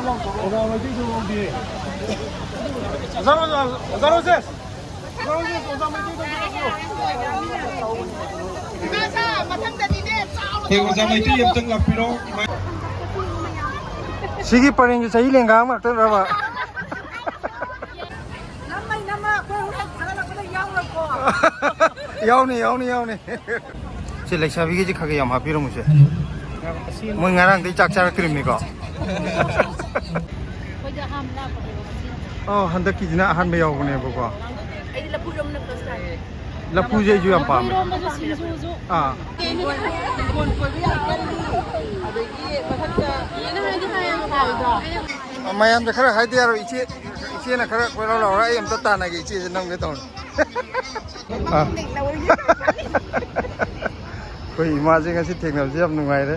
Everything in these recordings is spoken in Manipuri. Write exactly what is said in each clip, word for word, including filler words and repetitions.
ꯑꯣꯖꯥ ꯃꯩꯇꯩꯗꯣ ꯂꯧꯗꯦ꯫ ꯑꯣꯖꯥ ꯔꯣꯖꯦꯁ! ꯑꯣꯖꯥ ꯔꯣꯖꯦꯁ! ꯑꯣꯖꯥ ꯃꯩꯇꯩꯗꯣ ꯑꯝꯇ ꯂꯧꯕꯤꯌꯣ꯫ ꯍꯦ, ꯑꯣꯖꯥ ꯃꯩꯇꯩ ꯑꯝꯇꯪ ꯂꯥꯛꯄꯤꯔꯣ꯫ ꯁꯤꯒꯤ ꯄꯔꯦꯡꯁꯦ ꯆꯍꯤ ꯂꯦꯡꯒꯥ ꯑꯃ ꯉꯥꯛꯇꯅꯕ? ꯅꯝꯃꯩ ꯅꯝꯃ ꯑꯩꯈꯣꯏ ꯍꯣꯔꯦꯟ ꯊꯥꯒꯠꯂꯛꯄꯗ ꯌꯥꯎꯔꯣꯏꯀꯣ? ꯌꯥꯎꯅꯤ, ꯌꯥꯎꯅꯤ, ꯌꯥꯎꯅꯤ꯫ ꯁꯤ ꯂꯩꯁꯥꯕꯤꯒꯤꯁꯤ ꯈꯔ ꯈꯔ ꯌꯥꯝ ꯍꯥꯞꯄꯤꯔꯝꯃꯨꯁꯦ꯫ ꯃꯣꯏ ꯉꯔꯥꯡꯗꯩ ꯆꯥꯛ ꯆꯥꯔꯛꯇ꯭ꯔꯤꯕꯅꯤꯀꯣ꯫ ꯑꯩꯈꯣꯏꯗꯤ ꯑꯍꯥꯟꯕ ꯂꯥꯛꯄꯅꯦꯕ ꯉꯁꯤ꯫ ꯑꯣ, ꯍꯟꯗꯛꯀꯤꯁꯤꯅ ꯑꯍꯥꯟꯕ ꯌꯥꯎꯕꯅꯦꯕꯀꯣ꯫ ꯑꯩꯗꯤ ꯂꯐꯨ ꯏꯔꯣꯝꯕꯅ first time꯫ ꯂꯐꯨꯁꯦ ꯑꯩꯁꯨ ꯌꯥꯝ ꯄꯥꯝꯃꯦ꯫ ꯏꯔꯣꯝꯕꯁꯨ ꯁꯤꯡꯖꯨꯁꯨ꯫ ꯑꯥ꯫ ꯍꯤꯡꯒꯣꯜ ꯀꯣꯏꯕ ꯌꯥꯝ ꯀꯜꯂꯤ꯫ ꯑꯗꯒꯤ ꯃꯊꯛꯇ ꯃꯌꯥꯝꯗ ꯈꯔ ꯍꯥꯏꯗ ꯌꯥꯔꯣꯏ, ꯏꯆꯦ꯫ ꯏꯆꯦꯅ ꯈꯔ ꯀꯣꯏꯔꯥꯎ ꯂꯥꯎꯔ ꯑꯩ ꯑꯝꯇ ꯇꯥꯟꯅꯒꯦ, ꯏꯆꯦꯁꯦ ꯅꯝꯒꯦ ꯇꯧꯅꯤ꯫ ꯑꯥ꯫ ꯑꯩꯈꯣꯏ ꯏꯃꯥꯁꯦ ꯉꯁꯤ ꯊꯦꯡꯅꯕꯁꯦ ꯌꯥꯝ ꯅꯨꯡꯉꯥꯏꯔꯦ꯫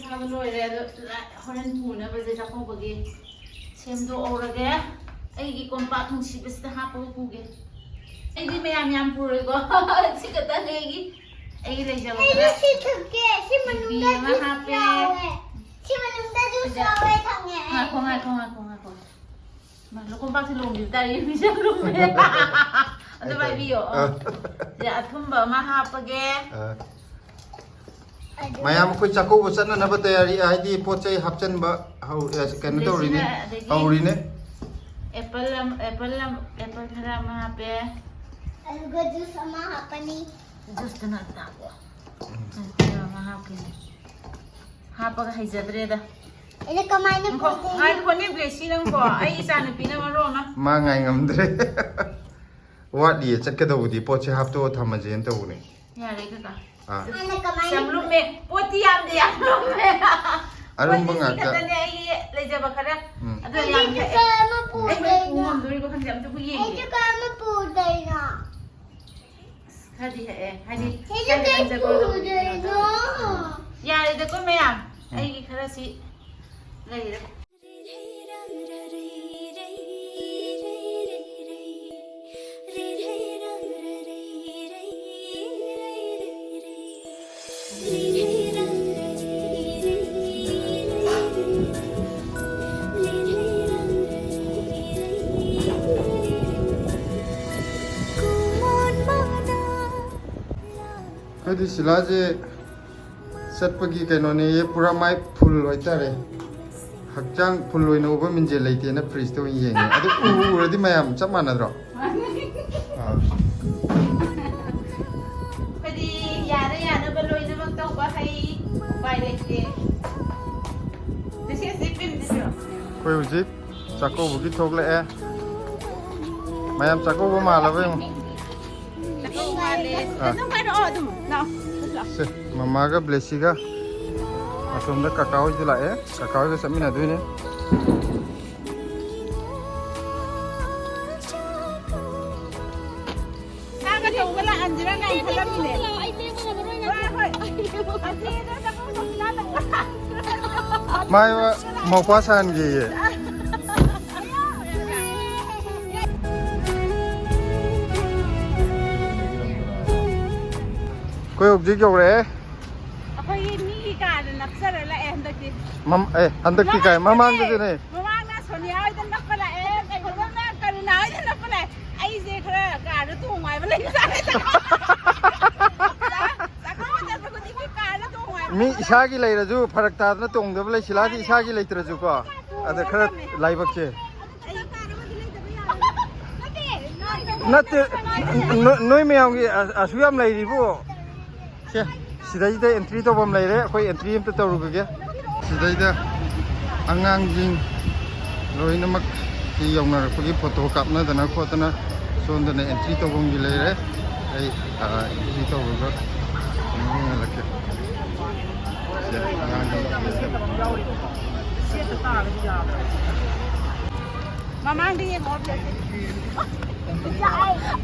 ꯁꯥꯕ ꯂꯣꯏꯔꯦ꯫ ꯑꯗꯣ ꯍꯣꯔꯦꯟ ꯄꯨꯅꯕꯁꯦ ꯆꯥꯛꯀꯧꯕꯒꯤ ꯁꯦꯝꯗꯣꯛꯍꯧꯔꯒꯦ꯫ ꯑꯩꯒꯤ ꯀꯣꯝꯄꯥꯛ ꯅꯨꯡꯁꯤꯕꯁꯤꯗ ꯍꯥꯞꯄꯒ ꯄꯨꯒꯦ꯫ ꯑꯩꯗꯤ ꯃꯌꯥꯝ ꯌꯥꯝ ꯄꯨꯔꯣꯏꯀꯣ꯫ ꯁꯤ ꯈꯛꯇꯅꯦ ꯑꯩꯒꯤ, ꯑꯩꯒꯤ ꯂꯩꯖꯕ ꯑꯩꯗꯤ ꯈꯔ꯫ ꯁꯤ ꯊꯨꯞꯀꯦ꯫ ꯁꯤ ꯅꯨꯄꯤ ꯃꯅꯨꯡꯗ ꯑꯃ juice ꯍꯥꯞꯄꯦ꯫ ꯌꯥꯎꯋꯦ꯫ ꯁꯤ ꯃꯅꯨꯡꯗ juice ꯁꯤꯗ ꯌꯥꯎꯋꯦ ꯊꯝꯃꯦ꯫ ꯉꯥꯏꯈꯣ, ꯉꯥꯏꯈꯣ, ꯉꯥꯏꯈꯣ, ꯉꯥꯏꯈꯣ꯫ ꯃꯥ ꯂꯨꯈꯣꯝ ꯄꯥꯛꯁꯦ ꯂꯣꯡꯈꯤꯕ ꯇꯥꯔꯦ, ꯃꯤꯁꯦ ꯌꯥꯝ ꯂꯨꯝꯃꯦ꯫ ꯑꯗꯨ ꯄꯥꯏꯕꯤꯌꯣ꯫ ꯑ꯫ ꯁꯤꯗ ꯑꯊꯨꯝꯕ ꯑꯃ ꯍꯥꯞꯄꯒꯦ꯫ ꯑ꯫ ꯃꯌꯥꯝ ꯑꯩꯈꯣꯏ ꯆꯥꯛꯀꯧꯕ ꯆꯠꯅꯅꯕ ꯇꯌꯥꯔꯤ, ꯍꯥꯏꯗꯤ ꯄꯣꯠ ꯆꯩ ꯍꯥꯞꯆꯤꯟꯕ ꯍꯧ-, ꯑ, ꯀꯩꯅꯣ ꯇꯧꯔꯤꯅꯦ, ꯁꯤꯗꯩꯁꯤꯗ ꯑꯗꯒꯤ ꯍꯧꯔꯤꯅꯦ꯫ Apple ꯑꯃ, apple ꯑꯃ, apple ꯈꯔ ꯑꯃ ꯍꯥꯞꯄꯦ꯫ ꯑꯗꯨꯒ juice ꯑꯃ ꯍꯥꯞꯄꯅꯤ꯫ Juiceꯇꯨꯅ ꯑꯇꯥꯡꯕ꯫ ꯎꯝ꯫ Apple ꯈꯔ ꯑꯃ ꯍꯥꯞꯀꯦ꯫ ꯍꯥꯞꯄꯒ ꯍꯩꯖꯗ꯭ꯔꯦꯗ꯫ ꯑꯩꯅ ꯀꯃꯥꯏꯅ ꯉꯥꯏꯈꯣ, ꯄꯨꯗꯣꯏꯅꯣ? ꯉꯥꯏꯈꯣꯅꯦ, ꯕ꯭ꯂꯦꯁꯤ, ꯅꯪꯀꯣ꯫ ꯑꯩ ꯏꯆꯥ ꯅꯨꯄꯤꯅ ꯃꯔꯣꯟ ꯑꯃ꯫ ꯃꯥ ꯉꯥꯏ ꯉꯝꯗ꯭ꯔꯦ꯫ ꯋꯥꯠꯂꯤꯌꯦ ꯆꯠꯀꯗꯧꯕꯗꯤ, ꯄꯣꯠꯁꯦ ꯍꯥꯞꯇꯣꯛꯑ ꯊꯝꯃꯁꯦꯅ ꯇꯧꯕꯅꯦ꯫ ꯌꯥꯔꯦ ꯀꯀꯥ꯫ ꯑꯥ꯫ ꯑꯩꯅ ꯀꯃꯥꯏꯅ ꯌꯥꯝ ꯂꯨꯝꯃꯦ꯫ ꯄꯣꯠꯇꯤ ꯌꯥꯝꯗꯤ ꯌꯥꯝ ꯂꯨꯝꯃꯦ꯫ ꯑꯔꯨꯝꯕ ꯄꯣꯠꯇꯤ ꯁꯤ ꯉꯥꯛꯇ꯫ ꯈꯛꯇꯅꯦ ꯑꯩꯒꯤ ꯂꯩꯖꯕ ꯈꯔ꯫ ꯎꯝ꯫ ꯑꯗꯣ ꯌꯥꯝ ꯑꯩꯁꯨ ꯊꯛꯑꯦ꯫ ꯀꯔꯝꯕ ꯑꯩ ꯍꯣꯔꯦꯟ ꯄꯨ ꯄꯨꯗꯣꯏꯅꯣ? ꯉꯝꯗꯣꯔꯤꯕ ꯈꯪꯗꯦ, ꯑꯝꯇꯕꯨ ꯌꯦꯡꯒꯦ꯫ ꯑꯩꯁꯨ ꯀꯔꯝꯕ ꯄꯨꯗꯣꯏꯅꯣ? ꯑꯁ, ꯈꯔꯗꯤ ꯊꯛꯑꯦ꯫ ꯍꯥꯏꯗꯤ ꯑꯩꯁꯨ ꯆꯥꯛ ꯀꯔꯝꯕ ꯈꯤꯇꯪ ꯆꯠꯄ ꯄꯨꯗꯣꯏꯅꯣ? ꯌꯥꯔꯦꯗꯀꯣ ꯃꯌꯥꯝ꯫ ꯎꯝ꯫ ꯑꯩꯒꯤ ꯈꯔ ꯁꯤ ꯂꯩꯔꯦ꯫ ꯑꯩꯈꯣꯏꯗꯤ ꯁꯤꯂꯥꯁꯦ ꯆꯠꯄꯒꯤ ꯀꯩꯅꯣꯅꯦꯌꯦ, ꯄꯨꯔꯥ ꯃꯥꯏ ꯐꯨꯜ ꯍꯥꯏꯇꯥꯔꯦ꯫ ꯍꯛꯆꯥꯡ ꯐꯨꯜ ꯑꯣꯏꯅ ꯎꯕ ꯃꯤꯟꯖꯦꯜ ꯂꯩꯇꯦꯅ ꯐ꯭ꯔꯤꯖꯇ ꯑꯣꯏꯅ ꯌꯦꯡꯉꯦ꯫ ꯑꯗꯨ ꯎ ꯎꯔꯗꯤ ꯃꯌꯥꯝ ꯆꯞ ꯃꯥꯟꯅꯗ꯭ꯔꯣ? ꯑꯥ꯫ ꯑꯩꯈꯣꯏꯗꯤ ꯌꯥꯅ ꯌꯥꯅꯕ ꯂꯣꯏꯅꯃꯛ ꯇꯧꯕ ꯍꯩ, ꯎꯄꯥꯏ ꯂꯩꯇꯦ꯫ ꯉꯁꯤ ꯑꯁꯤ ꯄꯤꯝꯗꯤ ꯁꯤꯔꯣ? ꯑꯩꯈꯣꯏ ꯍꯧꯖꯤꯛ ꯆꯥꯛꯀꯧꯕꯒꯤ ꯊꯣꯛꯂꯛꯑꯦ꯫ ꯃꯌꯥꯝ ꯆꯥꯛꯀꯧꯕ ꯃꯥꯜꯂꯕ ꯌꯦꯡꯉꯣ꯫ ꯆꯥꯛꯀꯧꯕ ꯃꯥꯜꯂꯦ꯫ ꯑꯥ꯫ ꯑꯗꯨꯝ ꯄꯥꯏꯔꯛꯑꯣ, ꯑꯗꯨꯝ ꯂꯥꯛꯑꯣ꯫ ꯁꯦ, ꯃꯃꯥꯒ ꯕ꯭ꯂꯦꯁꯤꯒ ꯑꯁꯣꯝꯗ ꯀꯀꯥ ꯍꯣꯏꯁꯨ ꯂꯥꯛꯑꯦ꯫ ꯀꯀꯥ ꯍꯣꯏꯒ ꯆꯠꯃꯤꯟꯅꯗꯣꯏꯅꯦ꯫ ꯁꯥꯒ ꯇꯧꯕ ꯂꯥꯛꯍꯟꯁꯤꯔꯥ ꯀꯥꯏꯅ ꯈꯜꯂꯝꯃꯤꯅꯦ꯫ ꯍꯣꯏ, ꯍꯣꯏ꯫ ꯑꯁꯤꯗ ꯆꯥꯛꯀꯧꯕ ꯇꯧꯁꯤꯔꯥ ꯇꯧꯕ꯫ ꯃꯥꯏ ꯃꯧꯄꯥ ꯁꯥꯍꯟꯒꯦꯌꯦ꯫ ꯑꯩꯈꯣꯏ ꯍꯧꯖꯤꯛ ꯌꯧꯔꯛꯑꯦ꯫ ꯑꯩꯈꯣꯏꯒꯤ ꯃꯤꯒꯤ ꯀꯥꯗ ꯅꯞꯆꯔ ꯂꯥꯛꯑꯦ ꯍꯟꯗꯛꯇꯤ꯫ ꯃꯝ-, ꯑꯦ, ꯍꯟꯗꯛꯇꯤ ꯀꯥꯏ? ꯃꯃꯥꯡꯗꯅꯦ꯫ ꯃꯃꯥꯡꯗꯅꯦ꯫ ꯃꯃꯥꯡꯅ ꯁꯣꯅꯤꯌꯥ ꯍꯣꯏꯗ ꯅꯞꯄ ꯂꯥꯛꯑꯦ, ꯀꯩꯅꯣꯗꯅ ꯀꯔꯨꯅꯥ ꯍꯣꯏꯗ ꯅꯞꯄ ꯂꯥꯛꯑꯦ꯫ ꯑꯩꯁꯦ ꯈꯔ ꯀꯥꯗ ꯇꯣꯡꯉꯨ ꯍꯥꯏꯕ ꯂꯩꯕꯖꯥꯠꯅꯦ꯫ ꯆꯥꯛꯀꯧꯕ ꯆꯠꯄ ꯈꯨꯗꯤꯡꯒꯤ ꯀꯥꯗ ꯇꯣꯡꯉꯨ ꯍꯥꯏꯕ꯫ ꯃꯤ ꯏꯁꯥꯒꯤ ꯂꯩꯔꯁꯨ ꯐꯔꯛ ꯇꯥꯗꯅ ꯇꯣꯡꯗꯕ ꯂꯩ, ꯁꯤꯂꯥꯗꯤ ꯃꯥꯅꯦ꯫ ꯏꯁꯥꯒꯤ ꯂꯩꯇ꯭ꯔꯁꯨꯀꯣ꯫ ꯑꯗ ꯈꯔ ꯂꯥꯏꯕꯛꯁꯦ꯫ ꯅꯠꯇꯦ, ꯅꯣ-, ꯅꯣꯏ ꯃꯌꯥꯝꯒꯤ ꯑ-, ꯑꯁꯨꯛ ꯌꯥꯝ ꯂꯩꯔꯤꯕꯨ꯫ ꯁꯦ, ꯁꯤꯗꯩꯗ entry ꯇꯧꯐꯝ ꯂꯩꯔꯦ, ꯑꯩꯈꯣꯏ entry ꯑꯝꯇ ꯇꯧꯔꯨꯈꯤꯒꯦ꯫ ꯁꯤꯗꯩꯗ ꯑꯉꯥꯡꯁꯤꯡ ꯂꯣꯏꯅꯃꯛ ꯁꯤ ꯌꯧꯅꯔꯛꯄꯒꯤ ꯐꯣꯇꯣ ꯀꯥꯞꯅꯗꯅ ꯈꯣꯠꯇꯅ ꯁꯣꯝꯗꯅ ꯑꯦꯟꯇ꯭ꯔꯤ ꯇꯧꯐꯝꯒꯤ ꯂꯩꯔꯦ꯫ ꯑꯩ, ꯑ, ꯑꯦꯟꯇ꯭ꯔꯤ ꯇꯧꯔꯒ ꯌꯦꯡꯍꯜꯂꯛꯀꯦ꯫ ꯁꯦ, ꯑꯉꯥꯡꯁꯤꯡ ꯂꯩꯔꯦ꯫ ꯃꯃꯥꯡꯗ ꯌꯦꯡꯉꯣ,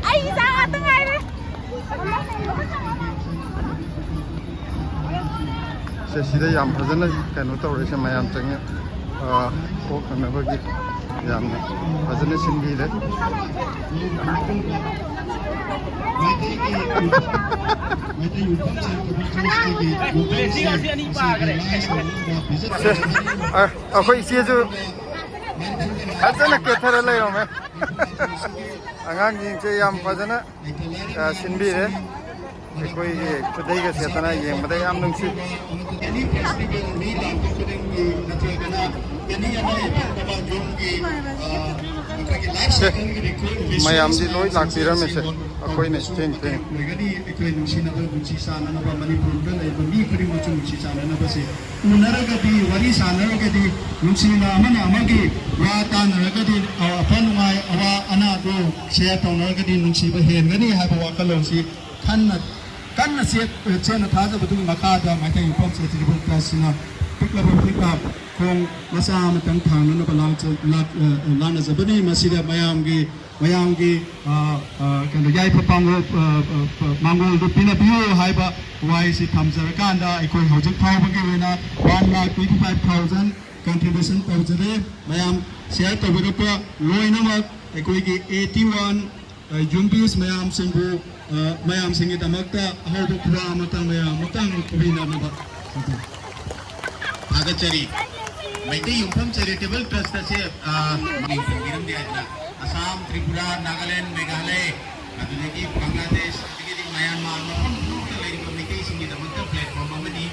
ꯑꯩ ꯏꯆꯥ ꯉꯥꯛꯇ ꯉꯥꯏꯔꯦ꯫ ꯁꯦ, ꯁꯤꯗ ꯌꯥꯝ ꯐꯖꯅ ꯀꯩꯅꯣ ꯇꯧꯔꯦ꯫ ꯁꯦ, ꯃꯌꯥꯝ ꯆꯪꯉꯦ꯫ ꯑ, ꯀꯣꯛ ꯊꯝꯅꯕꯒꯤ ꯌꯥꯝꯅ ꯐꯖꯅ ꯁꯤꯟꯕꯤꯔꯦ꯫ ꯁꯦ, ꯑ, ꯑꯩꯈꯣꯏ ꯏꯆꯦꯁꯨ ꯐꯖꯅ ꯀꯦꯊꯔ ꯂꯩꯔꯝꯃꯦ꯫ ꯑꯉꯥꯡꯁꯤꯡꯁꯦ ꯌꯥꯝ ꯐꯖꯅ, ꯑ, ꯁꯤꯟꯕꯤꯔꯦ꯫ ꯑꯩꯈꯣꯏꯒꯤ ꯈꯨꯗꯩꯒ ꯁꯦꯠꯇꯅ ꯌꯦꯡꯕꯗ ꯌꯥꯝ ꯅꯨꯡꯁꯤ꯫ ꯑꯦꯅꯤ ꯐꯦꯁꯇꯤꯚꯦꯜ ꯃꯤ ꯂꯥꯛꯄ ꯈꯨꯗꯤꯡꯒꯤ ꯅꯠꯇ꯭ꯔꯒꯅ ꯑꯦꯅꯤ ꯑꯃ ꯌꯨꯝꯒꯤ, ꯑ, ꯑꯩꯈꯣꯏꯒꯤ ꯂꯥꯏꯐ ꯁꯦ, ꯁꯥꯏꯀꯜꯒꯤ ꯔꯤꯀ꯭ꯔꯨꯠꯃꯦꯟ ꯃꯌꯥꯝꯗꯤ ꯂꯣꯏ ꯂꯥꯛꯄꯤꯔꯝꯃꯤꯁꯦ꯫ ꯑꯩꯈꯣꯏꯅ ꯊꯦꯡ ꯊꯦꯡ ꯑꯣꯏꯒꯅꯤ꯫ ꯑꯩꯈꯣꯏ ꯅꯨꯡꯁꯤꯅꯕ, ꯅꯨꯡꯁꯤ ꯆꯥꯟꯅꯅꯕ, ꯃꯅꯤꯄꯨꯔꯗ ꯂꯩꯕ ꯃꯤ ꯈꯨꯗꯤꯡꯃꯛꯁꯨ ꯅꯨꯡꯁꯤ ꯆꯥꯟꯅꯅꯕꯁꯦ ꯎꯅꯔꯒꯗꯤ, ꯋꯥꯔꯤ ꯁꯥꯟꯅꯔꯒꯗꯤ, ꯅꯨꯡꯁꯤꯅ ꯑꯃꯅ ꯑꯃꯒꯤ ꯋꯥ ꯇꯥꯟꯅꯔꯒꯗꯤ, ꯑ, ꯑꯐ ꯅꯨꯡꯉꯥꯏ, ꯑꯋꯥ ꯑꯅꯥꯗꯨ ꯁꯦꯌꯔ ꯇꯧꯅꯔꯒꯗꯤ ꯅꯨꯡꯁꯤꯕ ꯍꯦꯟꯒꯅꯤ ꯍꯥꯏꯕ ꯋꯥꯈꯜꯂꯣꯟꯁꯤ ꯈꯟꯅ, ꯀꯟꯅ ꯆꯦꯠ-, ꯆꯦꯠꯅ ꯊꯥꯖꯕꯗꯨꯒꯤ ꯃꯈꯥꯗ ꯃꯩꯇꯩ ꯌꯨꯝꯐꯝ ꯆꯦꯔꯤꯇꯦꯕꯜ ꯇ꯭ꯔꯁꯁꯤꯅ ꯄꯤꯛꯂꯕ ꯄꯤꯛꯂꯕ ꯈꯣꯡ ꯃꯆꯥ ꯑꯃꯇꯪ ꯊꯥꯡꯅꯅꯕ ꯂꯥꯡꯆ-, ꯂꯥꯛ-, ꯑ, ꯂꯥꯟꯅꯖꯕꯅꯤ꯫ ꯃꯁꯤꯗ ꯃꯌꯥꯝꯒꯤ, ꯃꯌꯥꯝꯒꯤ, ꯑ, ꯑ, ꯀꯩꯅꯣ, ꯌꯥꯏꯐ ꯄꯥꯡꯒꯣ-, ꯑ, ꯑ, ꯑ, ꯃꯥꯡꯒꯣꯜꯗꯨ ꯄꯤꯅꯕꯤꯌꯨ ꯍꯥꯏꯕ ꯋꯥꯍꯩꯁꯤ ꯊꯝꯖꯔꯀꯥꯟꯗ, ꯑꯩꯈꯣꯏ ꯍꯧꯖꯤꯛ ꯐꯥꯎꯕꯒꯤ ꯑꯣꯏꯅ one lakh twenty five thousand contribution ꯇꯧꯖꯔꯦ꯫ ꯃꯌꯥꯝ ꯁꯤꯌꯔ ꯇꯧꯕꯤꯔꯛꯄ ꯂꯣꯏꯅꯃꯛ ꯑꯩꯈꯣꯏꯒꯤ eighty one, ꯑ, ꯌꯨꯝꯕꯤꯁ ꯃꯌꯥꯝꯁꯤꯡꯕꯨ, ꯑ, ꯃꯌꯥꯝꯁꯤꯡꯒꯤꯗꯃꯛꯇ ꯑꯍꯧꯕ ꯈꯨꯔꯥ ꯑꯃꯇꯪ ꯃꯌꯥꯝ ꯑꯃꯇꯪ ꯄꯤꯕꯤꯅꯅꯕ꯫ ꯊꯥꯒꯠꯆꯔꯤ꯫ ꯃꯩꯇꯩ ꯌꯨꯝꯐꯝ ꯆꯦꯔꯤꯇꯦꯕꯜ ꯇ꯭ꯔꯁꯠ ꯑꯁꯦ, ꯑ, ꯃꯤꯡ ꯊꯣꯟꯕꯤꯔꯝꯗꯦ ꯍꯥꯏꯗꯅ, ꯑꯁꯥꯝ, ꯇ꯭ꯔꯤꯄꯨꯔꯥ, ꯅꯥꯒꯥꯂꯦꯟ, ꯃꯦꯘꯥꯂꯌ, ꯑꯗꯨꯗꯒꯤ ꯕꯪꯒ꯭ꯂꯥꯗꯦꯁ, ꯑꯗꯒꯤꯗꯤ ꯃꯌꯥꯟꯃꯥꯔ, ꯃꯐꯝ ꯄꯨꯝꯅꯃꯛꯇ ꯂꯩꯔꯤꯕ ꯃꯩꯇꯩꯁꯤꯡꯒꯤꯗꯃꯛꯇ ꯄ꯭ꯂꯦꯠꯐꯣꯔꯝ ꯑꯃꯅꯤ꯫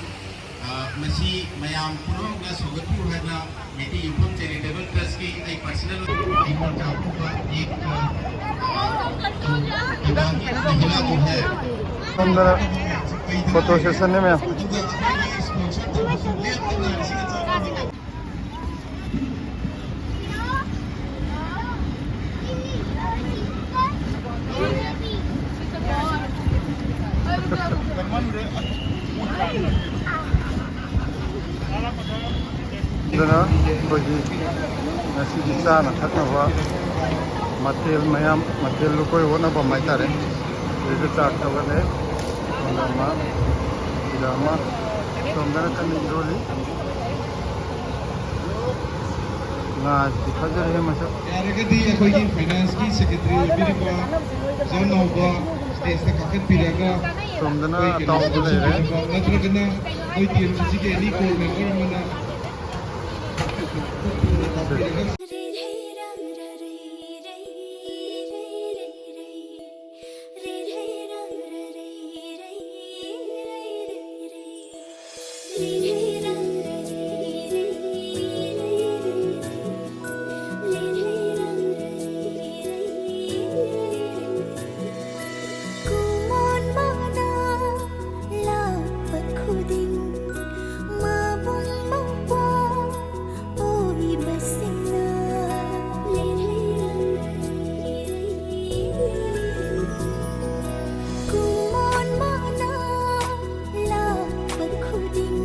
ꯑ, ꯃꯁꯤ ꯃꯌꯥꯝ ꯄꯨꯝꯅꯃꯛꯅ ꯁꯧꯒꯠꯄꯤꯌꯨ ꯍꯥꯏꯗꯅ ꯃꯩꯇꯩ ꯌꯨꯝꯐꯝ ꯆꯦꯔꯤꯇꯦꯕꯜ ꯇ꯭ꯔꯁꯀꯤ ꯑꯩ ꯄꯔꯁꯅꯦꯜ ꯑꯣꯏꯕ ꯏꯃꯣꯟ ꯆꯥꯎꯊꯣꯛꯄ ꯌꯦꯛꯄ, ꯑ, ꯄꯤꯕꯥꯒꯤ ꯃꯍꯤꯂꯥ ꯀꯣ ꯍꯦ꯫ ꯁꯣꯝꯗꯅ ꯐꯣꯇꯣ ꯁꯦꯁꯟꯅꯦ ꯃꯌꯥꯝ꯫ ꯑꯗꯨꯒ ꯑꯩꯈꯣꯏꯒꯤ ꯁ꯭ꯄꯣꯟꯁꯔ ꯇꯧꯕꯁꯨ ꯂꯦꯞꯇꯅ ꯁꯤꯒꯤ ꯆꯥꯛ ꯆꯥꯕꯤꯕ꯫ ꯑꯗꯨꯅ ꯑꯩꯈꯣꯏꯒꯤ ꯉꯁꯤꯒꯤ ꯆꯥꯅ ꯊꯛꯅꯕ ꯃꯊꯦꯜ ꯃꯌꯥꯝ, ꯃꯊꯦꯜ ꯂꯨꯀꯣꯏ ꯑꯣꯟꯅꯐꯝ ꯍꯥꯏꯇꯥꯔꯦ꯫ ꯁꯤꯗ ꯆꯥꯛ ꯇꯧꯔꯅꯤ꯫ ꯁꯣꯝꯗ ꯑꯃ, ꯁꯤꯗ ꯑꯃ, ꯁꯣꯝꯗꯅ ꯀꯟꯅ ꯏꯔꯣꯜꯂꯤ꯫ ꯉꯥꯁꯤꯗꯤ ꯐꯖꯔꯦꯍꯦ ꯃꯁꯛ꯫ ꯌꯥꯔꯒꯗꯤ ꯑꯩꯈꯣꯏꯒꯤ finance ꯀꯤ secretary ꯑꯣꯏꯕꯤꯔꯤꯕ ꯖꯣꯟ ꯅꯥꯎꯕ stage ꯇ ꯀꯥꯈꯠꯄꯤꯔꯒ ꯁꯣꯝꯗꯅ ꯑꯩꯈꯣꯏ ꯀꯩꯅꯣꯁꯤꯗ ꯑꯇꯥꯎꯕ ꯂꯩꯔꯦ꯫ ꯅꯠꯇ꯭ꯔꯒꯅ ꯑꯩꯈꯣꯏ team ꯁꯤꯒꯤ any core member ꯑꯃꯅ ꯀꯨꯃꯣꯟ ꯃꯅꯥ ꯂꯥꯛꯄ ꯈꯨꯗꯤꯡ ꯃꯕꯨꯡ ꯃꯧꯄ꯭ꯋꯥ ꯑꯣꯏꯕꯁꯤꯡꯅ ꯀꯨꯃꯣꯟ ꯃꯅꯥ ꯂꯥꯛꯄ ꯈꯨꯗꯤꯡ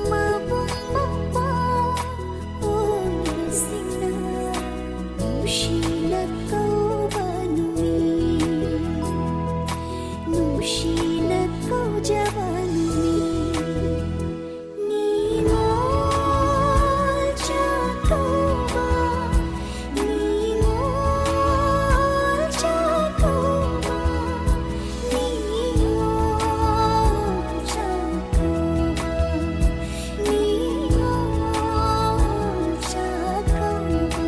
ꯃꯕꯨꯡ ꯃꯧꯄ꯭ꯋꯥ ꯑꯣꯏꯕꯁꯤꯡꯅ ꯅꯨꯡꯁꯤꯅ ꯀꯧꯕ ꯅꯨꯃꯤꯠ, ꯅꯨꯡꯁꯤꯅ ꯀꯧꯖꯕ ꯅꯨꯃꯤꯠ꯫ ꯅꯤꯉꯣꯜ ꯆꯥꯛꯀꯧꯕ, ꯅꯤꯉꯣꯜ ꯆꯥꯛꯀꯧꯕ, ꯅꯤꯉꯣꯜ ꯆꯥꯛꯀꯧꯕ, ꯅꯤꯉꯣꯜ ꯆꯥꯛꯀꯧꯕ꯫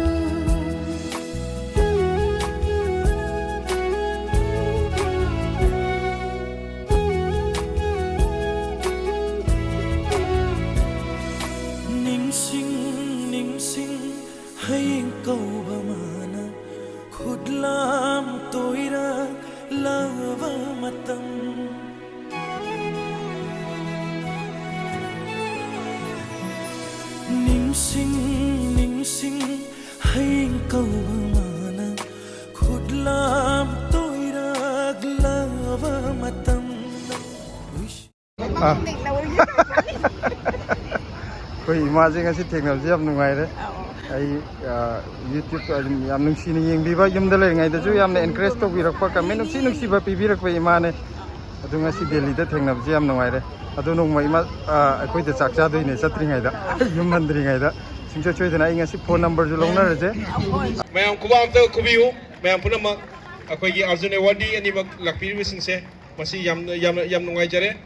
ꯅꯤꯡꯁꯤꯡ, ꯅꯤꯡꯁꯤꯡ, ꯍꯌꯦꯡ ꯀꯧꯕ ꯃꯥꯅ ꯈꯨꯠꯂꯥꯝ ꯇꯣꯏꯔꯛꯂꯕ ꯃꯇꯝ꯫ ꯅꯤꯡꯁꯤꯡ, ꯅꯤꯡꯁꯤꯡ, ꯍꯌꯦꯡ ꯀꯧꯕ ꯃꯥꯅ ꯈꯨꯠꯂꯥꯝ ꯇꯣꯏꯔꯛꯂꯕ ꯃꯇꯝꯗ꯫ ꯑꯥ꯫ ꯑꯩꯈꯣꯏ ꯏꯃꯥꯁꯦ ꯉꯁꯤ ꯊꯦꯡꯅꯕꯁꯦ ꯌꯥꯝ ꯅꯨꯡꯉꯥꯏꯔꯦ꯫ ꯑꯩ, ꯑ, YouTube ꯑꯗꯨꯝ ꯌꯥꯝ ꯅꯨꯡꯁꯤꯅ ꯌꯦꯡꯕꯤꯕ, ꯌꯨꯝꯗ ꯂꯩꯔꯤꯉꯩꯗꯁꯨ ꯌꯥꯝꯅ encourage ꯇꯧꯕꯤꯔꯛꯄ, comment ꯅꯨꯡꯁꯤ ꯅꯨꯡꯁꯤꯕ ꯄꯤꯕꯤꯔꯛꯄ ꯏꯃꯥꯅꯦ꯫ ꯑꯗꯨ ꯉꯁꯤ ꯗꯦꯜꯂꯤꯗ ꯊꯦꯡꯅꯕꯁꯦ ꯌꯥꯝ ꯅꯨꯡꯉꯥꯏꯔꯦ꯫ ꯑꯗꯨ ꯅꯣꯡꯃ ꯏꯃꯥ, ꯑ, ꯑꯩꯈꯣꯏꯗ ꯆꯥꯛ ꯆꯥꯗꯣꯏꯅꯦ ꯆꯠꯇ꯭ꯔꯤꯉꯩꯗ, ꯌꯨꯝ ꯍꯟꯗ꯭ꯔꯤꯉꯩꯗ꯫ ꯁꯨꯡꯁꯣꯏ ꯁꯣꯏꯗꯅ ꯑꯩ ꯉꯁꯤ phone numberꯁꯨ ꯂꯧꯅꯔꯁꯦ꯫ ꯃꯌꯥꯝ ꯈꯨꯕꯥꯛ ꯑꯝꯇ ꯈꯨꯕꯤꯌꯨ꯫ ꯃꯌꯥꯝ ꯄꯨꯝꯅꯃꯛ ꯑꯩꯈꯣꯏꯒꯤ ꯑꯔꯖꯨꯟ awardee ꯑꯅꯤꯃꯛ ꯂꯥꯛꯄꯤꯔꯤꯕꯁꯤꯡꯁꯦ꯫ ꯃꯁꯤ ꯌꯥꯝꯅ, ꯌꯥꯝꯅ, ꯌꯥꯝ ꯅꯨꯡꯉꯥꯏꯖꯔꯦ꯫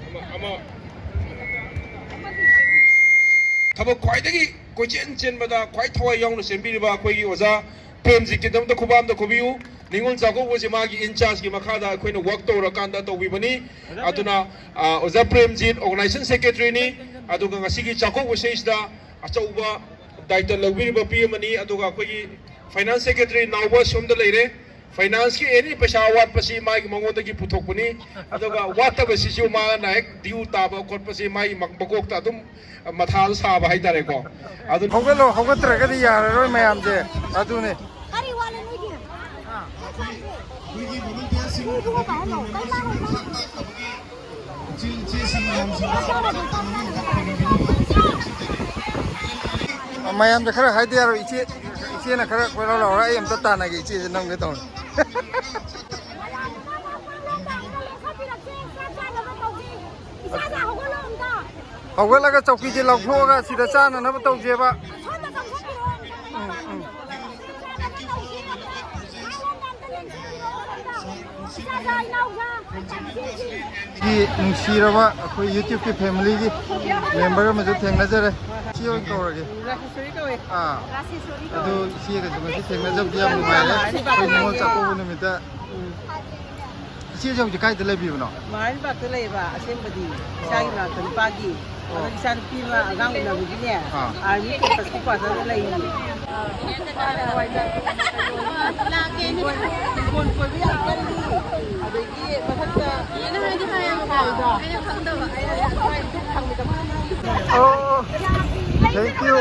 ꯑꯃ, ꯑꯃ, ꯊꯕꯛ ꯈ꯭ꯋꯥꯏꯗꯒꯤ ꯀꯣꯏꯆꯦꯟ ꯆꯦꯟꯕꯗ ꯈ꯭ꯋꯥꯏ ꯊꯋꯥꯏ ꯌꯥꯎꯅ ꯆꯦꯟꯕꯤꯔꯤꯕ ꯑꯩꯈꯣꯏꯒꯤ ꯑꯣꯖꯥ ꯄ꯭ꯔꯦꯝꯖꯤꯠꯀꯤꯗꯃꯛꯇ ꯈꯨꯕꯥꯛ ꯑꯝꯇ ꯈꯨꯕꯤꯌꯨ꯫ ꯅꯤꯉꯣꯜ ꯆꯥꯛꯀꯧꯕꯁꯦ ꯃꯥꯒꯤ in chargeꯀꯤ ꯃꯈꯥꯗ ꯑꯩꯈꯣꯏꯅ work ꯇꯧꯔꯀꯥꯟꯗ ꯇꯧꯕꯤꯕꯅꯤ꯫ ꯑꯗꯨꯅ, ꯑ, ꯑꯣꯖꯥ ꯄ꯭ꯔꯦꯝꯖꯤꯠ organization secretaryꯅꯤ꯫ ꯑꯗꯨꯒ ꯉꯁꯤꯒꯤ ꯆꯥꯛꯀꯧꯕꯁꯤꯗꯩꯁꯤꯗ ꯑꯆꯧꯕ ꯗꯥꯏꯇ ꯂꯧꯕꯤꯔꯤꯕ ꯄꯤ ꯑꯃꯅꯤ꯫ ꯑꯗꯨꯒ ꯑꯩꯈꯣꯏꯒꯤ finance secretary ꯅꯥꯎꯕ ꯁꯣꯝꯗ ꯂꯩꯔꯦ꯫ Financeꯀꯤ any ꯄꯩꯁꯥ ꯑꯋꯥꯠꯄꯁꯤ ꯃꯥꯒꯤ ꯃꯉꯣꯟꯗꯒꯤ ꯄꯨꯊꯣꯛꯄꯅꯤ꯫ ꯑꯗꯨꯒ ꯋꯥꯠꯇꯕꯁꯤꯁꯨ ꯃꯥꯅ ꯍꯦꯛ due ꯇꯥꯕ ꯈꯣꯠꯄꯁꯤ ꯃꯥꯒꯤ ꯃ-, ꯃꯀꯣꯛꯇ ꯑꯗꯨꯝ ꯃꯊꯥ ꯁꯥꯕ ꯍꯥꯏꯇꯥꯔꯦꯀꯣ꯫ ꯑꯗꯨ ꯍꯧꯒꯠꯂꯣ, ꯍꯧꯒꯠꯇ꯭ꯔꯒꯗꯤ ꯌꯥꯔꯔꯣꯏ ꯃꯌꯥꯝꯁꯦ꯫ ꯑꯗꯨꯅꯦ꯫ ꯀꯔꯤ ꯋꯥꯠꯂꯤ ꯅꯣꯏꯒꯤ? ꯅꯣꯏꯕꯨ ꯀꯥꯎꯍꯜꯂꯣ꯫ ꯀꯩ ꯂꯥꯡꯉꯣꯏ ꯅꯪ? ꯃꯌꯥꯝꯗ ꯈꯔ ꯍꯥꯏꯗ ꯌꯥꯔꯣꯏ꯫ ꯏꯆꯦ, ꯏꯆꯦꯅ ꯈꯔ ꯀꯣꯏꯔꯥꯎ ꯂꯥꯎꯔ ꯑꯩ ꯑꯝꯇ ꯇꯥꯟꯅꯒꯦ꯫ ꯏꯆꯦꯁꯦ ꯅꯝꯒꯦ ꯇꯧꯅꯤ꯫ ꯏꯆꯥ, ꯏꯆꯥ, ꯍꯧꯒꯠꯂꯣ ꯑꯝꯇ꯫ ꯍꯧꯒꯠꯂꯒ ꯆꯧꯀꯤꯁꯦ ꯂꯧꯊꯣꯛꯑꯒ ꯁꯤꯗ ꯆꯥꯅꯅꯕ ꯇꯧꯁꯦꯕ꯫ ꯁꯣꯝꯗ ꯆꯪꯁꯤꯟꯕꯤꯔꯣ꯫ ꯎꯝ, ꯎꯝ꯫ ꯁꯤ ꯅꯨꯡꯁꯤꯔꯕ ꯑꯩꯈꯣꯏ YouTubeꯀꯤ familyꯒꯤ member ꯑꯃꯁꯨ ꯊꯦꯡꯅꯖꯔꯦ꯫ ꯁꯤ ꯑꯣꯏꯅ ꯀꯧꯔꯒꯦ꯫ ꯔꯥꯁꯦꯁꯣꯔꯤ ꯀꯧꯋꯦ꯫ ꯑꯥ꯫ ꯔꯥꯁꯦꯁꯣꯔꯤ ꯑꯗꯨ ꯀꯧꯋꯦ꯫ ꯏꯆꯦꯒꯁꯨ ꯉꯁꯤ ꯊꯦꯡꯅꯖꯕꯗꯤ ꯌꯥꯝ ꯅꯨꯡꯉꯥꯏꯔꯦ꯫ ꯑꯩꯈꯣꯏ ꯅꯤꯉꯣꯜ ꯆꯥꯛꯀꯧꯕ ꯅꯨꯃꯤꯠꯇ꯫ ꯎꯝ꯫ ꯏꯆꯦꯁꯦ ꯍꯧꯖꯤꯛ ꯀꯥꯏꯗ ꯂꯩꯕꯤꯕꯅꯣ? ꯃꯍꯥꯔꯥꯅꯤꯕꯥꯒꯇ ꯂꯩꯌꯦꯕ, ꯑꯁꯦꯡꯕꯗꯤ ꯏꯆꯥꯒꯤ ꯃꯅꯥꯛꯇ ꯅꯨꯄꯥꯒꯤ꯫ ꯑꯣ꯫ ꯑꯗꯣ ꯏꯆꯥ ꯅꯨꯄꯤ ꯑꯃ ꯑꯉꯥꯡ ꯎꯅꯕꯒꯤꯅꯦ, ꯑꯥ꯫ Army campusꯀꯤ quarterꯗ ꯂꯩꯔꯤ꯫ ꯍꯤꯡꯒꯣꯜ, ꯍꯤꯡꯒꯣꯜ ꯀꯣꯏꯕ ꯌꯥꯝ ꯀꯜꯂꯤ꯫ ꯑꯗꯒꯤ ꯃꯊꯛꯇ ꯑꯩꯅ ꯍꯥꯏꯗꯤ ꯍꯥꯏꯌꯦꯕꯀꯣ, ꯑꯩꯅ ꯈꯪꯗꯕ꯫ ꯑꯣ, thank you꯫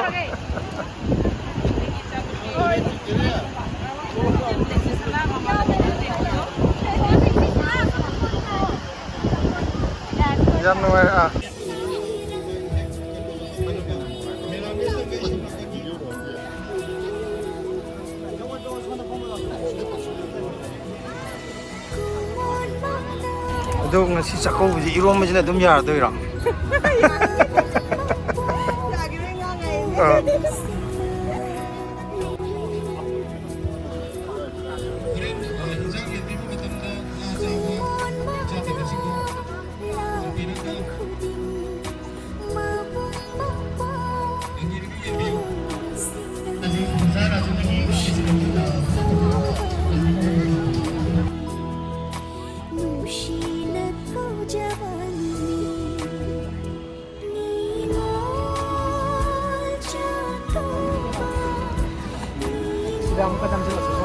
ꯌꯥꯝ ꯅꯨꯡꯉꯥꯏ꯫ ꯑꯥ꯫ ꯑꯗꯣ ꯉꯁꯤ ꯆꯥꯛꯀꯧꯕꯁꯤ ꯏꯔꯣꯝꯕꯁꯤꯅ ꯑꯗꯨꯝ ꯌꯥꯔꯗꯣꯏꯔꯣ? ꯑꯥ꯫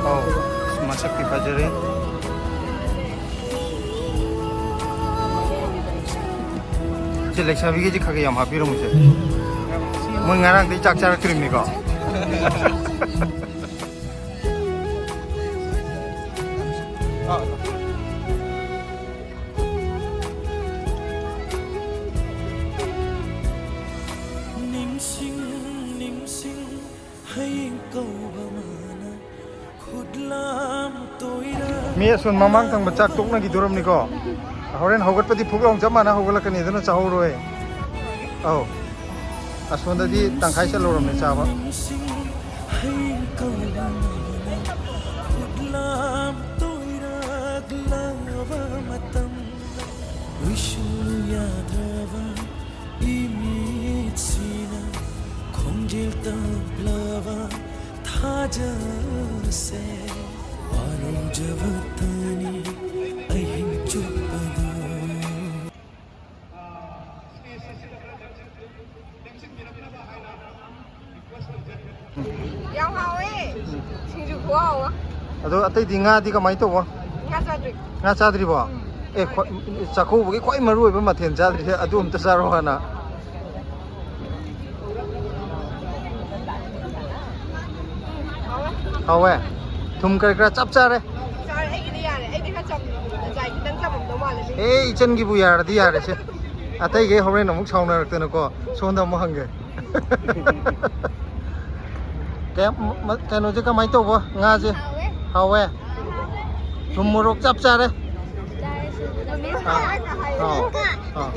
ꯑꯧ, ꯃꯁꯛꯇꯤ ꯐꯖꯔꯦ꯫ ꯁꯤ ꯂꯩꯁꯥꯕꯤꯒꯤꯁꯤ ꯈꯔ ꯈꯔ ꯌꯥꯝ ꯍꯥꯞꯄꯤꯔꯝꯃꯨꯁꯦ꯫ ꯃꯣꯏ ꯉꯔꯥꯡꯗꯩ ꯆꯥꯛ ꯆꯥꯔꯛꯇ꯭ꯔꯤꯕꯅꯤꯀꯣ꯫ ꯅꯤꯡꯁꯤꯡ ꯅꯤꯡꯁꯤꯡ ꯍꯌꯦꯡ ꯀꯧꯕ ꯃꯥꯅ ꯈꯨꯠꯂꯥꯝ ꯇꯣꯏꯔ꯫ ꯃꯤ ꯑꯁꯣꯝ ꯃꯃꯥꯡ ꯊꯪꯕ ꯆꯥꯛ ꯇꯣꯛꯅꯈꯤꯗꯣꯔꯝꯅꯤꯀꯣ꯫ ꯍꯣꯔꯦꯟ ꯍꯧꯒꯠꯄꯗꯤ ꯐꯨꯛ ꯂꯥꯎ ꯆꯞ ꯃꯥꯟꯅ ꯍꯧꯒꯠꯂꯛꯀꯅꯤ, ꯑꯗꯨꯅ ꯆꯥꯍꯧꯔꯣꯏ꯫ ꯑꯧ, ꯑꯁꯣꯝꯗꯗꯤ ꯇꯪꯈꯥꯏ ꯆꯠꯂꯧꯔꯝꯅꯦ ꯆꯥꯕ꯫ ꯅꯤꯡꯁꯤꯡ ꯍꯌꯦꯡ ꯀꯧꯕ ꯃꯥꯅ ꯈꯨꯠꯂꯥꯝ ꯇꯣꯏꯔꯛꯂꯕ ꯃꯇꯝ ꯂꯣꯏꯁꯤꯜꯂꯨ ꯌꯥꯗ꯭ꯔꯕ ꯏꯃꯤꯠꯁꯤꯅ ꯈꯣꯡꯖꯦꯜ ꯇꯞꯂꯕ ꯊꯥꯖꯁꯦ ꯋꯥꯔꯧꯖꯕꯇꯅꯤ ꯑꯍꯤꯡ ꯆꯨꯞꯄꯗ꯫ ꯌꯥꯝ ꯍꯥꯎꯋꯦ꯫ ꯁꯤꯡꯖꯨ ꯈꯨꯍꯥꯎ ꯑꯃ꯫ ꯑꯗꯣ ꯑꯇꯩꯗꯤ ꯉꯥꯗꯤ ꯀꯃꯥꯏꯅ ꯇꯧꯕ? ꯉꯥ ꯆꯥꯗ꯭ꯔꯤ꯫ ꯉꯥ ꯆꯥꯗ꯭ꯔꯤꯕꯣ? ꯎꯝ꯫ ꯑꯦ, ꯈ꯭ꯋꯥ-, ꯆꯥꯛꯀꯧꯕꯒꯤ ꯈ꯭ꯋꯥꯏ ꯃꯔꯨ ꯑꯣꯏꯕ ꯃꯊꯦꯜ ꯆꯥꯗ꯭ꯔꯤꯁꯦ ꯑꯗꯨ ꯑꯝꯇ ꯆꯥꯔꯣ ꯍꯥꯟꯅ꯫ ꯍꯥꯎꯋꯦ꯫ ꯍꯥꯎꯋꯦ? ꯊꯨꯝ ꯀꯔꯤ ꯀꯔꯥ ꯆꯞ ꯆꯥꯔꯦ? ꯆꯥꯔꯦ, ꯑꯩꯒꯤꯗꯤ ꯌꯥꯔꯦ꯫ ꯑꯩꯗꯤ ꯈꯔ ꯆꯝ-, ꯉꯁꯥꯏ ꯈꯤꯇꯪ ꯆꯝꯃꯝꯗꯧ ꯃꯥꯜꯂꯦ꯫ ꯑꯦ, ꯏꯆꯟꯒꯤꯕꯨ ꯌꯥꯔꯗꯤ ꯌꯥꯔꯦꯁꯦ꯫ ꯑꯇꯩꯒꯩ ꯍꯣꯔꯦꯟ ꯑꯃꯨꯛ ꯁꯥꯎꯅꯔꯛꯇꯅꯀꯣ꯫ ꯁꯣꯝꯗ ꯑꯃꯨꯛ ꯍꯪꯒꯦ꯫ ꯀꯌꯥꯝ, ꯃ-, ꯀꯩꯅꯣꯁꯦ ꯀꯃꯥꯏꯅ ꯇꯧꯕ? ꯉꯥꯁꯦ? ꯍꯥꯎꯋꯦ꯫ ꯍꯥꯎꯋꯦ? ꯊꯨꯝ ꯃꯣꯔꯣꯛ ꯆꯞ ꯆꯥꯔꯦ? ꯆꯥꯔꯦ, ꯁꯤꯡꯖꯨ ꯑꯥ, ꯑꯥ, ꯑꯥ꯫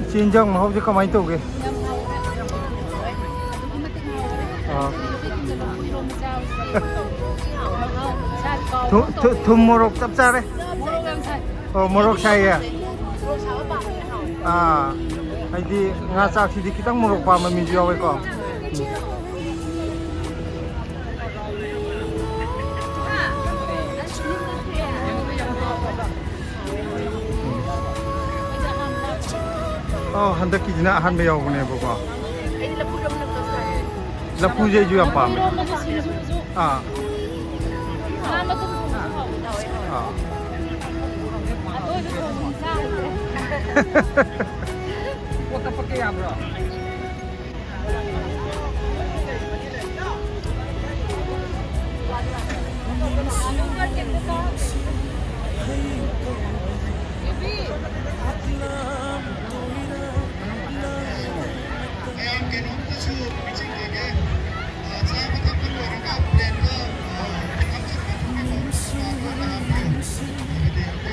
ꯏꯆꯦ, ꯏꯟꯖꯥꯡ ꯃꯍꯥꯎꯁꯦ ꯀꯃꯥꯏꯅ ꯇꯧꯒꯦ? ꯑꯥ꯫ ꯊꯨ-, ꯊꯨ-, ꯊꯨꯝ ꯃꯣꯔꯣꯛ ꯆꯞ ꯆꯥꯔꯦ꯫ ꯑꯣ, ꯃꯣꯔꯣꯛ ꯁꯥꯏꯌꯦ꯫ ꯑꯥ, ꯍꯥꯏꯗꯤ ꯉꯥ ꯆꯥꯛꯁꯤꯗꯤ ꯈꯤꯇꯪ ꯃꯣꯔꯣꯛ ꯄꯥꯝꯕ ꯃꯤꯁꯨ ꯌꯥꯎꯋꯦꯀꯣ꯫ ꯑꯣ, ꯍꯟꯗꯛꯀꯤꯁꯤꯅ ꯑꯍꯥꯟꯕ ꯌꯥꯎꯕꯅꯦꯕꯀꯣ꯫ ꯂꯐꯨꯁꯦ ꯑꯩꯁꯨ ꯌꯥꯝ ꯄꯥꯝꯃꯦ꯫ ꯑꯥ꯫ ꯑꯥ꯫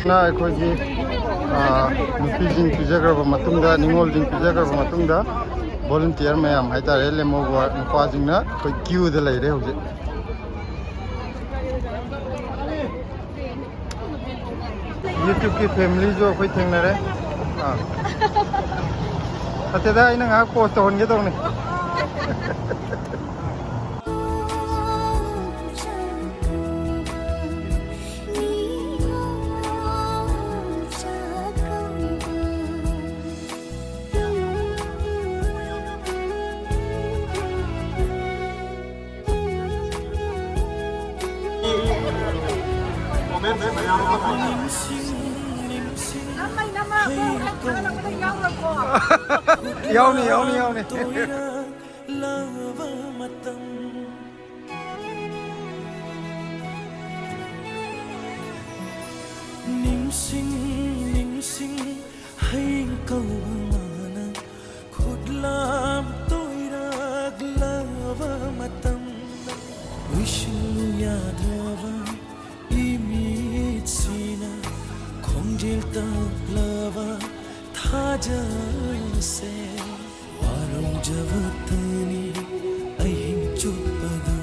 ꯅ ꯑꯩꯈꯣꯏꯒꯤ, ꯑ, ꯅꯨꯄꯤꯁꯤꯡ ꯄꯤꯖꯈ꯭ꯔꯕ ꯃꯇꯨꯡꯗ, ꯅꯤꯉꯣꯜꯁꯤꯡ ꯄꯤꯖꯈ꯭ꯔꯕ ꯃꯇꯨꯡꯗ, volunteer ꯃꯌꯥꯝ ꯍꯥꯏꯇꯥꯔꯦ, ꯂꯦꯃꯣꯒꯣ ꯅꯨꯄꯥꯁꯤꯡꯅ ꯑꯩꯈꯣꯏ queueꯗ ꯂꯩꯔꯦ ꯍꯧꯖꯤꯛ꯫ YouTubeꯀꯤ familyꯁꯨ ꯑꯩꯈꯣꯏ ꯊꯦꯡꯅꯔꯦ꯫ ꯑꯥ꯫ ꯅꯠꯇꯦꯗ, ꯑꯩꯅ ꯉꯥꯏꯍꯥꯛ pose ꯇꯧꯍꯟꯒꯦ ꯇꯧꯅꯤ꯫ ꯅꯝꯃꯩ ꯅꯝꯃ ꯍꯣꯔꯦꯟ ꯊꯥꯒꯠꯂꯛꯄꯗ ꯌꯥꯎꯔꯣꯏꯀꯣ꯫ ꯌꯥꯎꯅꯤ, ꯌꯥꯎꯅꯤ, ꯌꯥꯎꯅꯤ꯫ ꯅꯤꯡꯁꯤꯡ ꯅꯤꯡꯁꯤꯡ ꯍꯌꯦꯡ ꯀꯧꯕ ꯃꯥꯅ ꯈꯨꯠꯂꯥꯝ ꯇꯣꯏꯔꯛꯂꯕ ꯃꯇꯝꯗ ꯂꯣꯏꯁꯤꯜꯂꯨ ꯌꯥꯗ꯭ꯔꯕ ꯏꯃꯤꯠꯁꯤꯅ ꯈꯣꯡꯖꯦꯜ ꯇꯞꯂꯕ ꯊꯥꯖꯁꯦ ꯋꯥꯔꯧꯖꯕꯇꯅꯤ ꯑꯍꯤꯡ ꯆꯨꯞꯄꯗꯨ꯫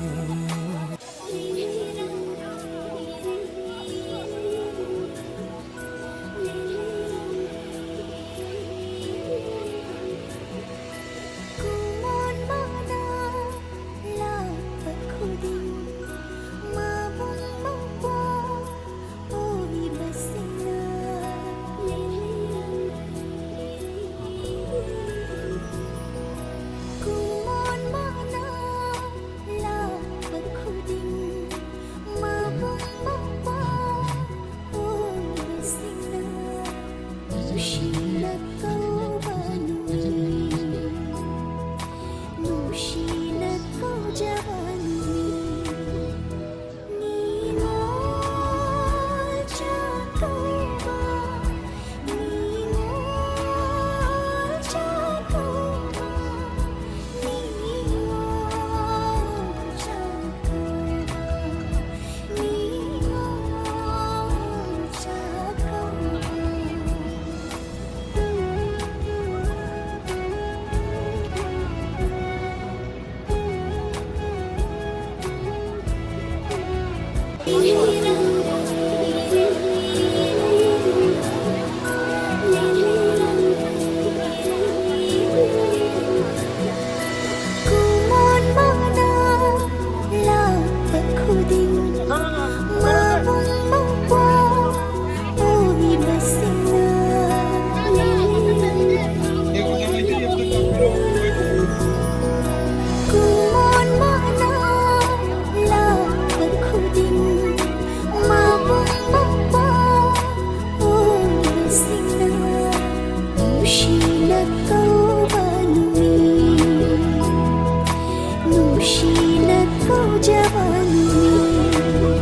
ꯅꯨꯡꯁꯤꯅ ꯀꯧꯖꯕ ꯅꯨꯃꯤꯠ,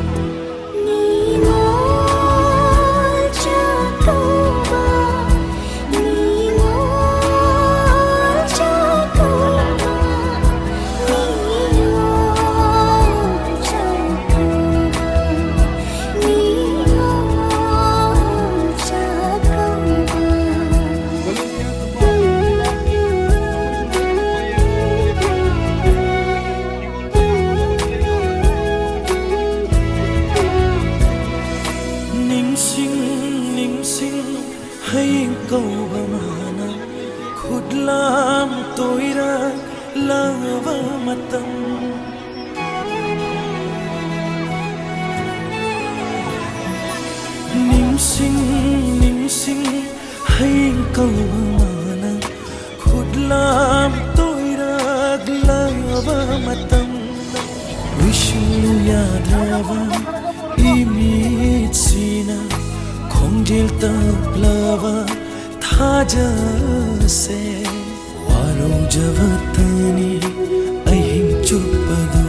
ꯅꯤꯉꯣꯜ ꯆꯥꯛꯀꯧꯕ, ꯅꯤꯉꯣꯜ ꯆꯥꯛꯀꯧꯕ, ꯅꯤꯉꯣꯜ ꯆꯥꯛꯀꯧꯕ, ꯅꯤꯉꯣꯜ ꯆꯥꯛꯀꯧꯕ꯫ ꯅꯤꯡꯁꯤꯡ, ꯅꯤꯡꯁꯤꯡ, ꯍꯌꯦꯡ ꯀꯧꯕ ꯃꯥꯅ ꯈꯨꯠꯂꯥꯝ ꯇꯣꯏꯔꯛꯂꯕ ꯃꯇꯝ꯫ ꯅꯤꯡꯁꯤꯡ, ꯅꯤꯡꯁꯤꯡ, ꯍꯌꯦꯡ ꯀꯧꯕ ꯃꯥꯅ ꯈꯨꯠꯂꯥꯝ ꯇꯣꯏꯔꯛꯂꯕ ꯃꯇꯝꯗ, ꯎꯏꯁꯤꯜꯂꯨ ꯌꯥꯗ꯭ꯔꯕ ꯏꯃꯤꯠꯁꯤꯅ ꯈꯣꯡꯖꯦꯜ ꯇꯞꯂꯕ ꯊꯥꯖꯁꯦ꯫ ꯋꯥꯔꯧꯖꯕꯇꯅꯤ ꯑꯍꯤꯡ ꯆꯨꯞꯄꯗꯣ꯫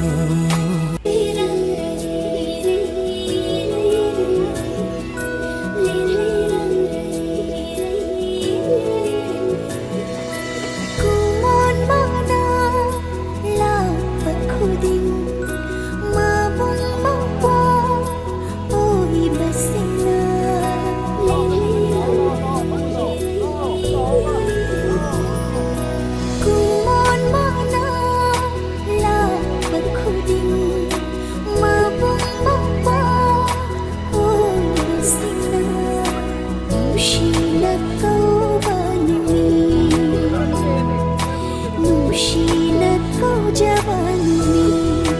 ꯀꯨꯃꯣꯟ ꯃꯥꯅ ꯂꯥꯛꯄ ꯈꯨꯗꯤꯡ ꯃꯕꯨꯡ ꯃꯧꯄ꯭ꯋꯥ ꯑꯣꯏꯕꯁꯤꯡꯅ ꯀꯨꯃꯣꯟ ꯃꯥꯅ ꯂꯥꯛꯄ ꯈꯨꯗꯤꯡ ꯃꯕꯨꯡ ꯃꯧꯄ꯭ꯋꯥ ꯑꯣꯏꯕꯁꯤꯡꯅ ꯅꯨꯡꯁꯤꯅ ꯀꯧꯕ ꯅꯨꯃꯤꯠ, ꯅꯨꯡꯁꯤꯅ ꯀꯧꯖꯕ ꯅꯨꯃꯤꯠ꯫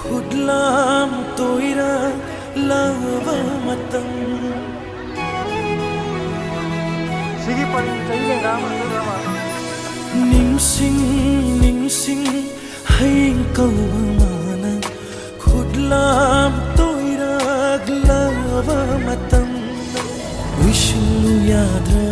ꯈꯨꯠꯂꯥꯝ ꯇꯣꯏꯔꯛꯂꯕ ꯃꯇꯝ꯫ ꯁꯤꯒꯤ ꯄꯔꯦꯡ ꯆꯍꯤ ꯂꯦꯡꯒꯥ ꯑꯃ ꯅꯠꯇ꯭ꯔꯕ? ꯅꯤꯡꯁꯤꯡ ꯅꯤꯡꯁꯤꯡ ꯍꯌꯦꯡ ꯀꯧꯕ ꯃꯥꯅ ꯈꯨꯠꯂꯥꯝ ꯇꯣꯏꯔꯛꯂꯕ ꯃꯇꯝ꯫ ꯎꯏꯁꯤꯜꯂꯨ ꯌꯥꯗ꯭ꯔꯦ